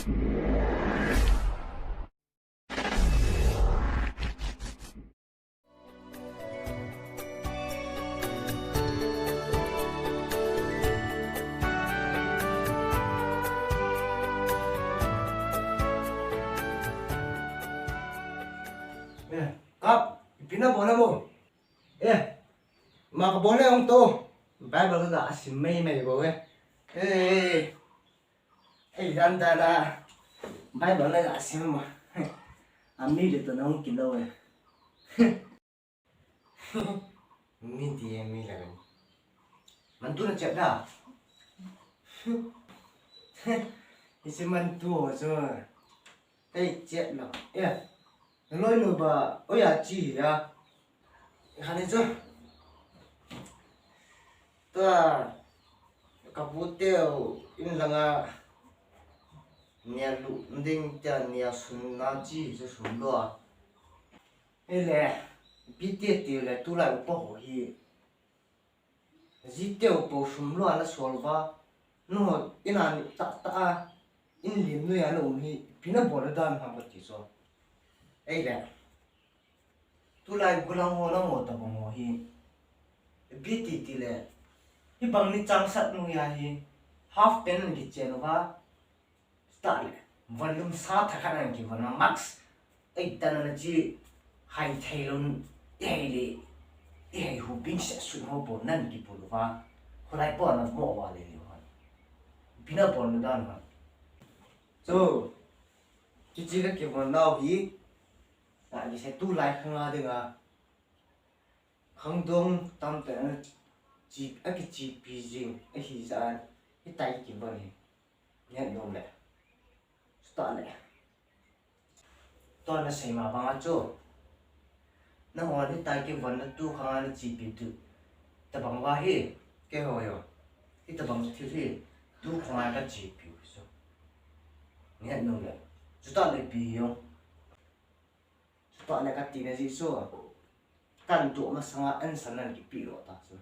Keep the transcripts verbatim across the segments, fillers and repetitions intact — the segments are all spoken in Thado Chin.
Eh, Kap, ipi nabol ham? Eh, ima kabol le hung to. Bible kaga sim maimai bou e. Eh, eh, eh. Ei, dan dan a. Bible le ga sim ma. Ami le to nahung kilou e. Mi ti e mi la. Mantu na chet da. Isi mantu ho so. Ei, chet lo. Eh. Naloi nu ba, oi a chi ya. Khani chu. Tua, kapu teu in langa nia lu ding tia nia sun na chi chu sun lo a. Ele, pi te te le tulai upa ho hi. Ji teu po sum lo a la sol va. No, ina ni ta ta a. In lim nu ya lo um hi, ipi nabol dan ham kati chu. Ei le. Tulai gulang ho lang ho tabang ho hi. Ipi ti ti le. Hibang ni changsat nu ya hi. Half pant an kichen uva. Start le. Volume sa tha khat an kivon a max. Ei, tana na chi hai thei lou, i hai le, i hai hu ping se sun ho po nan kipul uva. Kholai po na mo uva le le uva. Ipi nabol dan uva. Chu, chi chi ka kivon nau hi, a, kise tulai khanga dinga. Khangdong tamtah a chi, a kichipi jing, ahi jeh a, hitia kivon hi. Ngen nom le. Start le. Tua nasei ma banga chu. Nangho hitia kivon na tu khanga nachipi tu. Tabang uva hi, keiho jong. Hitabang thil hi, tu khanga kachipi u chu. Ngen nom le. Chuta le ipi jong. Chuta le kati na jeh chu. Kan tu masanga answer nan kipe lou ta chu.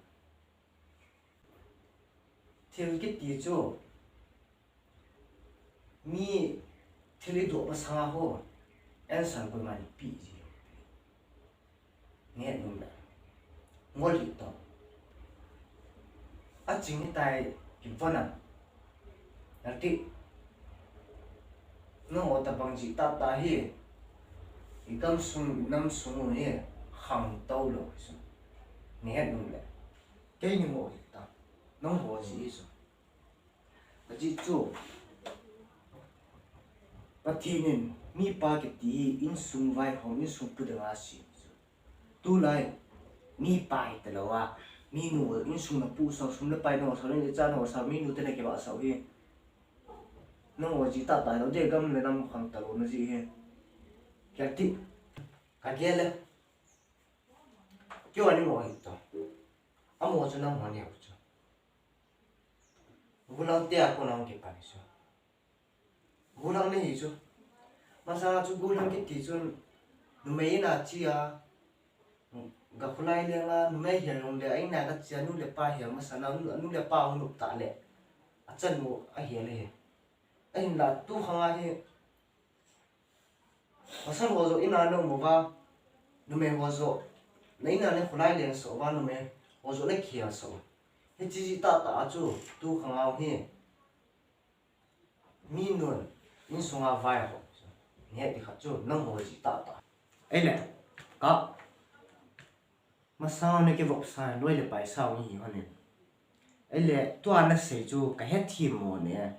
Thil kiti chu. Mi thil idoh masanga ho, answer koiman ipe ji lou. Ngen nom le. Ngol hi to. Aching hitia kivon a. Nati. Nangho tabang ji tata hi. I gam sung, i nam sung u hi. Khangtou lou hi su. Ngen nom le. Keini mo hi ta. Nangho ji hi su. Ajeh chu, Pathen in mipa kiti hi insung vaihom, insung pu dinga asem chu. Tulai, mipa hita lou a, minu insung na pu sau, sum le pai na sau, le cha na sau, minu te na kivah sau hi. Nangho ji tata lou, de gam le nam khangtou lou na ji hi. Kati, kagel le. Keiho ni mo hi to. Amo chu nangho ni chu. Gulang tia ko nang kipan hi chu. Gulang nahi chu. Masanga chu gulang kiti chun numei in a chi a. Ga khulai lenga numei hel jong le a in a ga chi a nu le pa hel masanga nu, nu le pa hung nop ta le. Achanu ahel e. Ahinla tu khanga hi. Pasal ho joh in a na um uva, numei ho joh, na in a na khulai leng sah uva, numei ho joh na khel sah u. Hiche jeh tah tah a chu, tu khangau hi, minun, insunga vai ho, neh ti khat chu, nangho jeh tah tah. Ahile, ka, Masang na kivopsa, loi le pai sao ni hi hon in. Ahile, tua na sei chu ka hethem mo ne.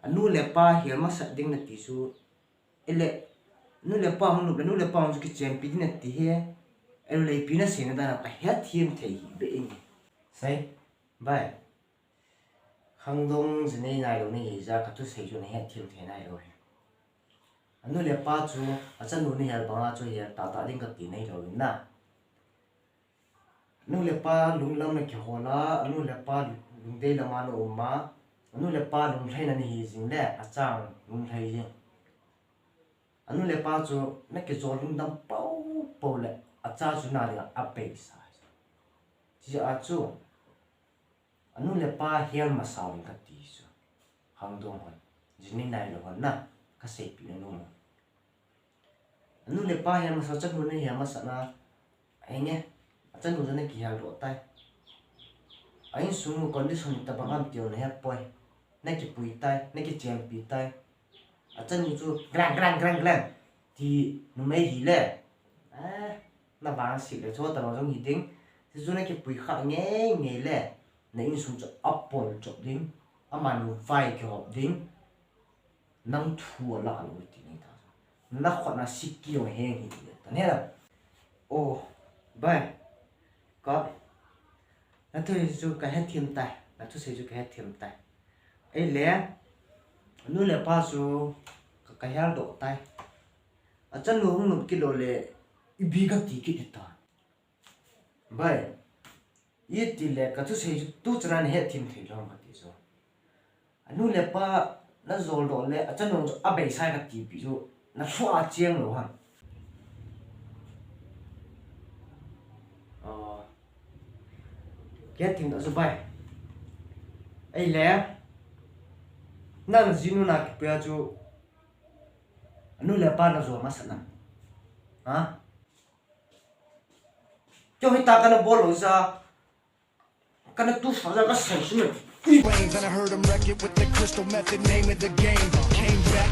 Anu le pa hel masat ding na ti chu. Ahile, nu le pa hung nop le, nu le pa hung chu kichenpi ding na ti hi. Ahile, ipi na sei na dan a ka hethem thei hi be in. Sei, bai. Khangdong ji nei nailou nahi jeh a ka thusei chu na hethem thei nailou hi. Anu le pa chu, achanu na hel banga chu hel tah tah ding ka ti nailou in na. Anu le pa lunglam na kihol a, anu le pa lungdei lama na um a, anu le pa lunglhaina na hi jing le, achang lunglhai jing. Anu le pa chu na kijol lungdam pou pou le, acha chu na dinga apeisa. Hijeh a chu, Anu le pa hel masat ding ka ti chu. Khangdong hon. Jing ni nailou hon na, kaseipeh nom. Anu le apa hi masa, achanu nahi masa na. Ahinge, achanu chu nakihel doh tai. A insung condition itobang ham ti nahet poi. Nakipui tai, nakichenpi tai. Achanu chu grang, grang, grang, grang ti numei hile, eh, navangset le chutobang jong hiding. Chuchu nakipui kha ngeingei le, na insung chu apol chop ding. Amanu vai kihop ding. Nang thu alah lou ti nai ta. Nakhut na siki jong heng hi ti ta ne la. Oh, bai. Ka, nathusei chu kahethem tai. Nathusei chu kahethem tai. Ahile, anu le apa chu ka, kahel doh tai. Achanu hung nop kit lou le, ipi kati kit ding ta. Bai, itile kathusei chu tuchan a nahethem thei lou ham kati chu. Anu le apa najol doh le achanu chu abeisai kati pi chu, nalhah a cheng lou ham? Oh, kahethem ta chu bai. Ahile, nang jinu na kipui a chu, anu le apa najol masa nam? Ha? Keiho hita kana bol lou ja, kana tu sa ja kasei sum e. Flames, and I heard him wreck it with the crystal method, name of the game. Came back